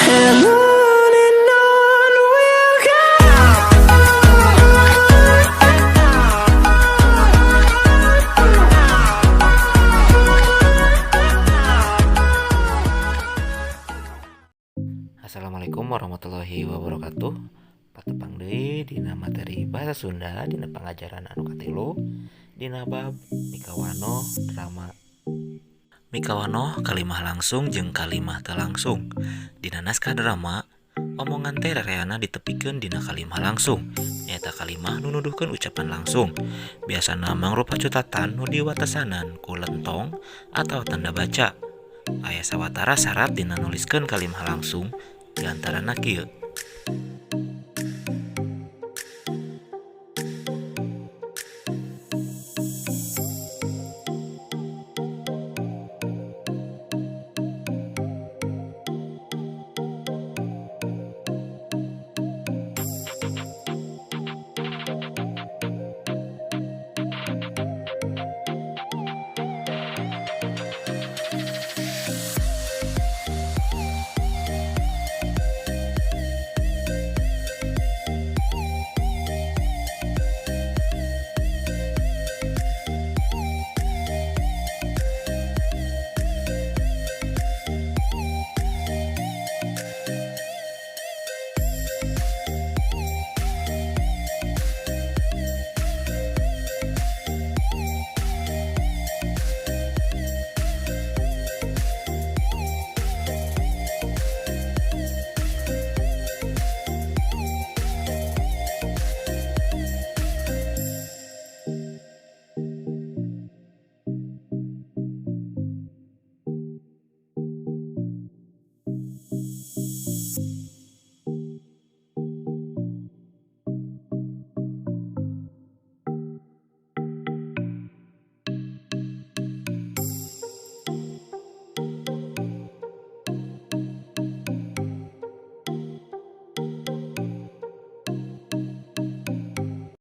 And on we'll go. Assalamualaikum warahmatullahi wabarakatuh. Patepang deui dina materi bahasa Sunda dina pangajaran anu katilu dina bab mikawanoh drama. Mikawanoh kalimah langsung jeung kalimah teu langsung. Dina naskah drama, omongan teh rereana ditepikeun dina kalimah langsung, nyaeta kalimah nu nuduhkeun ucapan langsung. Biasana mangrupa cutatan nu diwatesanan ku lentong atawa tanda baca. Aya sawatara sarat dina nuliskeun kalimah langsung, di antarana kieu.